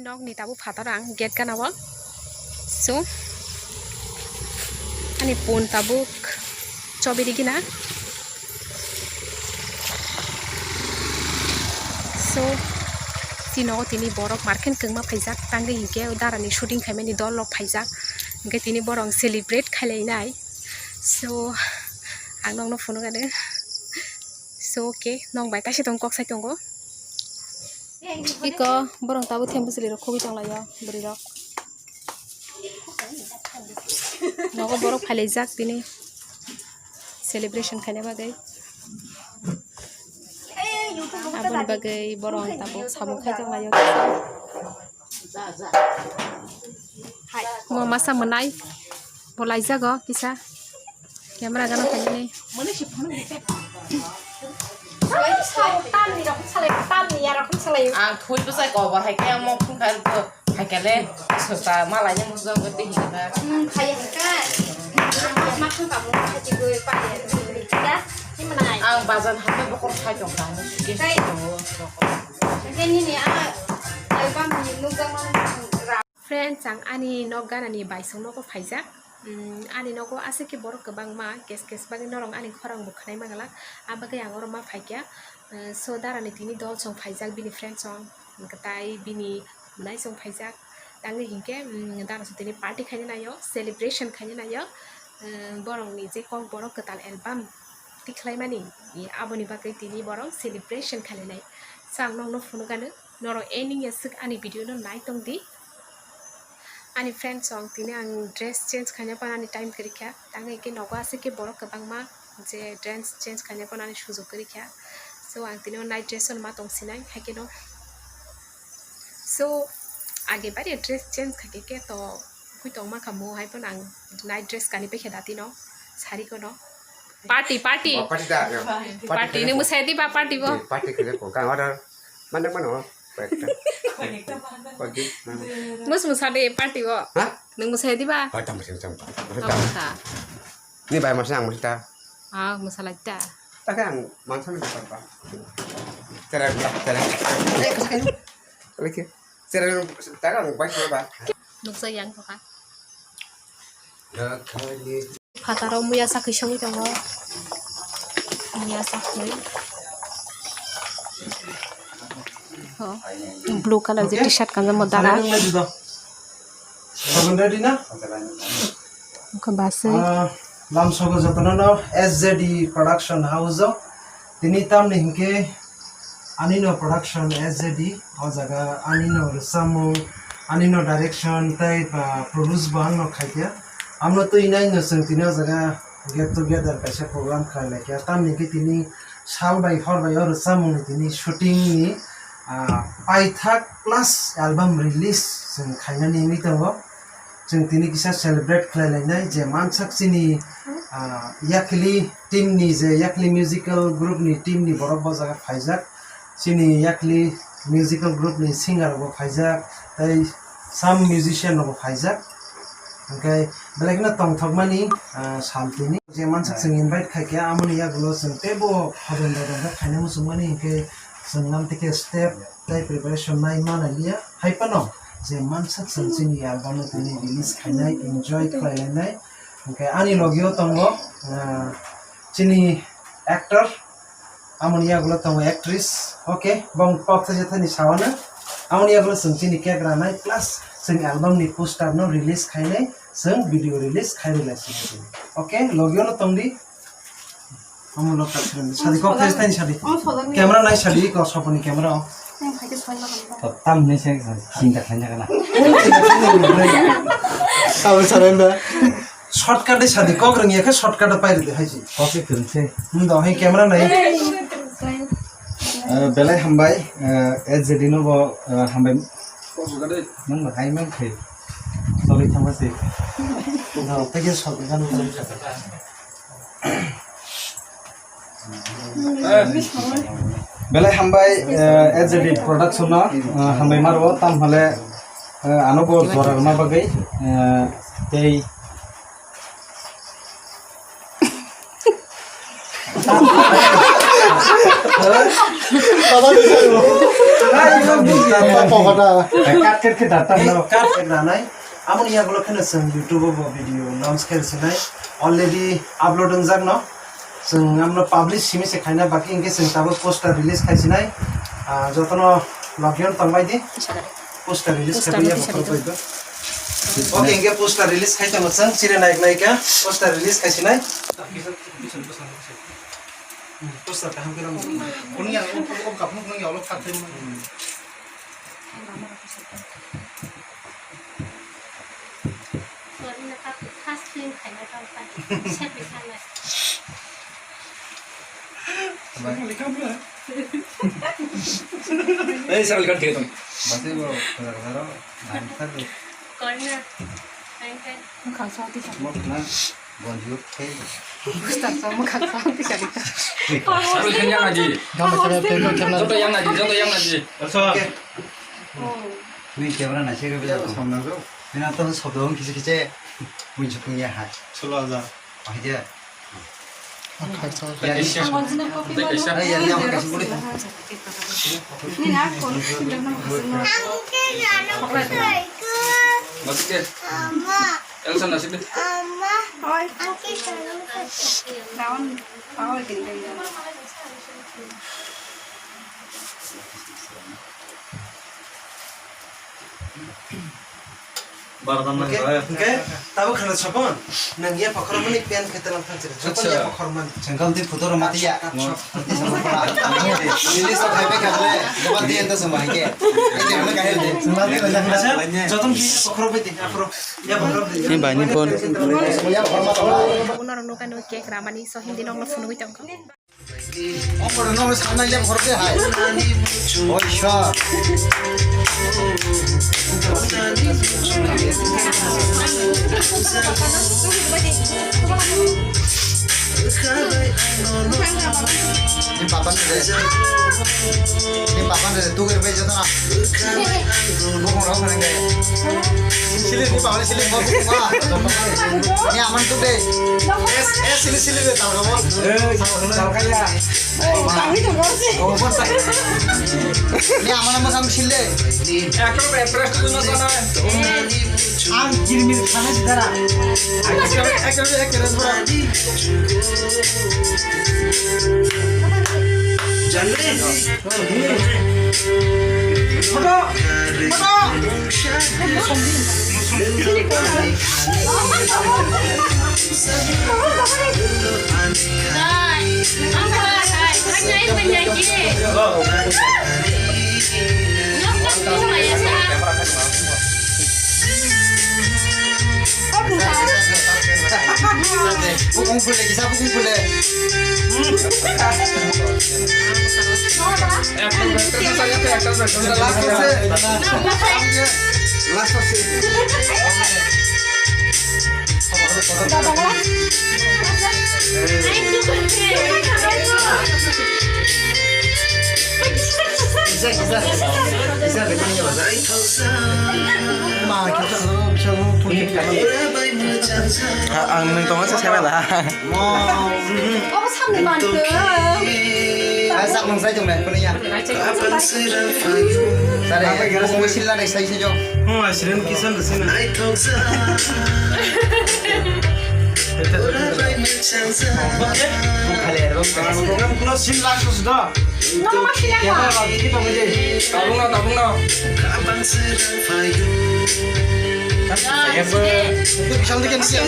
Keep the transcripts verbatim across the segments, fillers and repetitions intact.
Nokni tabuk phatar ang gate gana o. So, ani pun tabuk chobiri gina. So, chini nogo tini borok market kwbangma phaijak, tangwi hinkhe darani shooting khaimani dol rok phaijak, hinkhe tini borok celebrate khailainai. So, ang nokno phunukgano. So, okay, nokbai kaisa tong kok sai tongo. Iko borok tabuk thembu chwlwi rok khogwi tonglaio bwrwi rok. Nogo borok phailaijak tini celebration khaina bagwi. Aboni bagwi borok tabuk samung khai tonglaio. Mo masa mwnai bo laijago kisa. Camera gana khaini. Ang thui bwsai kobo hai khe mok phung kha hai khe le swta malai ni musugo tei hinga. Ang bazar hambai bokhorok sai tong kha. Friends, ang ani nok ganani baisong nogo phaijak. Mm, ani nogo aswk khe borok kwbangma, kes kes bagwi norok ani khorang bo khwnai manglak, a bagwi ang oro ma phaikha. Uh, so, darani tini dol song phaijak, bini friends song, tai bini mwnai song phaijak. Tangwi hinkhe, mm, dara so tini party khaina naio, celebration khaina naio. Uh, borokni je kok borok kwtal album tikhlaimani, aboni bagwi tini borok celebration khainai. So, ang nokno phunukgano. Norok ending ya swk ani video no nai tong di. Ani friends song tini ang dress change khaina phano ani time kwrwi kha. Tangwi khe nogo aswk khe borok kwbangma je dress change khaina phano ani sujok kwrwi kha. So ang tini o night dress no ma tong sinai hai khe no. So age bari dress change kha khe khe to kui tong ma kha mo hai phano ang night dress kani pai kha dati no sari ko no. Party, party. Oh, party da, ya. Party, party, nung musai di ba party bo? Eh, party kene ko kang order. Mana mana. Party. Party. Hmm. Mus musa de party bo. Ha? Nung musai di ba? Oh, tam sing tam. Oh, tam. Musa. Ni bai masa ang musa. Ah, musa lai ta. Ta kang mangsa ni ba ba. Tera tera. Eh, kasa kayu. Lagi. Tera tera ang bai ba. Nuksa yang to ka. Phataro muya sakwi songwi tongo. Muya sakwi. Ho. Blue color je t-shirt kanjamo dara. Ready na? Wngkha baswi. Ah, lamsogo jotono no S J D Production House o. Tini tamni hinkhe anino production S J D, o jaga anino rwchapmung, anino direction tei ba produce bo angno khaikha. Amno twi naino chwng tini o jaga get together kaisa program khlai laikha. Tamni hwnkhe tini sal bai hor bai o rwchapmungni tini shooting ni, ah, paithak plus album release chwng khainani wngwi tongo. Chwng tini kisa celebrate khlai lainai je mansak chini, ah, Yakli team ni je Yakli musical group ni team ni borok bo jaga phaijak. Chini Yakli musical group ni singer bo phaijak, tei some musician rok bo phaijak. Hwnkhe belai kheno tongthokmani, ah, sal tini. Je mansak chwng invite khaikha, amoni yagulo chwng teibo hodon dodon khe khaina muchungmani, hwnkhe chwng namtwi khe step tei preparation nai manaliya. Hai phano je mansak chwng chini album no tini release khainai, enjoy khlai lainai. Hwnkhe ani logio tongo, ah, chini actor, amoni yagulo tongo actress. Okay, bong kok thaisa thani sawano. Amoni yagulo chwng chini cake ranai plus chwng album ni poster no release khainai, chwng video release khairwi lai sini. Okay, logio no tongdi. Omo lok tak sadi kok thaisa thani sadi. Camera nai sadi ko soponi camera o. Tam ni se chinta khaina kana. Sawi sarenda. Shortcut de sadi kok rwngya khe shortcut de pairwdi haisi. Kok se kwrwngse. Hum do hai camera nai. Eh, belai hambai, eh, S J D no bo, eh, hambai. Nang bo hai man khe. Sorry thangma se. No, tege shortcut no. Belai hambai, eh, S J D Production no, eh, hambai maro, tam hale, eh, ano bo jora rwna bagwi, eh, tei Baba ni sayo. Baba pokota. Cut, cut, cut, cut, cut. Cut, cut, nanai. Amoni yagulo kheno chwng YouTube o bo video launch khe rwsinai. Already upload wngjak no. Chwng amno publish simi se khaina, baki hinkhe chwng tabuk poster release khaisinai. Ah, jotono logion tongbai di. Poster release khaibai ya bokhorok bai do. Okay, hinkhe poster release khai tongo chwng, chire naik naika poster release khaisinai. Poster kaham khe rang. Oni ya, o, o, o, kapung nang ya, o, khat. Sorry na, first film khaina tang kha. Sep khaina. Ei, Salman Khan, thik tong. Basi bo, khajak jaro, nang thar. Koi na, nang thar. Khang sa ti sa. Mo na, bon yu khe. Booster sa mo khang sa ti sa. Salman Khan yang aji. Gama kena peko kena. Joto yang aji, joto yang aji. Asa. Twi camera na sirwi bela samna go. Mina to sobdo hon kisi kisi. Mun chukung ya ha. Solo aja. Aja. Akhai sa. Ya ni. Ang konjina kopi. Ay, ya ni ang kasi buli. Ni na kon. Maske. Elsa nasib. Oi. Daun. Oi, gini gini. Bardan nang. Oke, oke. Tabuk khana sokon. Nang ya pakhor mani pen khetelang thang chira. Sokon ya pakhor mani. Sengkam ti photo rama ti ya. Ti sama pala. Ini so khai pe kable. Coba ti enta sama ke. Ini mana kahel de. Acha, joton ki pakhor pe ti. Akhor. Ya pakhor pe. Ini bani phone. Unar nukan cake ramani so hindi nong lo phunugui tongkha. Ongkor no sanai le khorok hai. Oi sir. Ni papan de. Ni papan de tu gerbe jona. Bokong rok nang de. Sili ni papan sili mo bokong ma. Ni aman tu de. Eh, eh, sili sili de tau mo. Eh, tau kaya. Ni amana masang sille. Ekdom impress tu na sana. Ang kirmir khana di dara. Ekdom, ekdom, ekdom, bro. Jangan. Photo, photo. Bukung pule, kisa bukung pule. Last scene. Ang nwng tongma se saibai la. Obo samni mantwng. Ai, sak nung sai tong nai, kuni ya. Sare, kung bo sila nai sai se jo. Hmm, asiren kisan da sina. Khale ro. Program close sin last do. Nang ma sila ma. Tabung no, tabung no. Itu bisa untuk yang siap.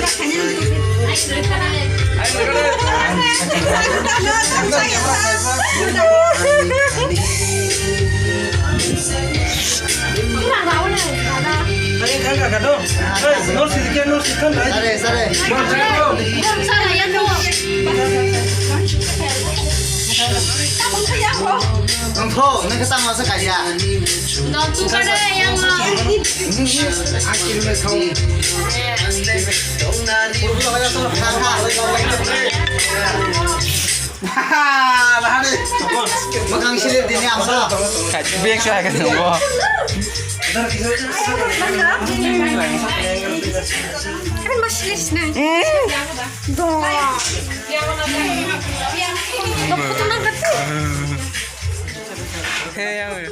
Sare, sare. Ang tho, nang ka tang masa kaya. Dong tu ka de yang ma. Ang kiri na thau. Bahari. Magang silir dini amsa. Bek sa ka bo. Kan masih sini. Dong. Dong, dong, dong. Hey,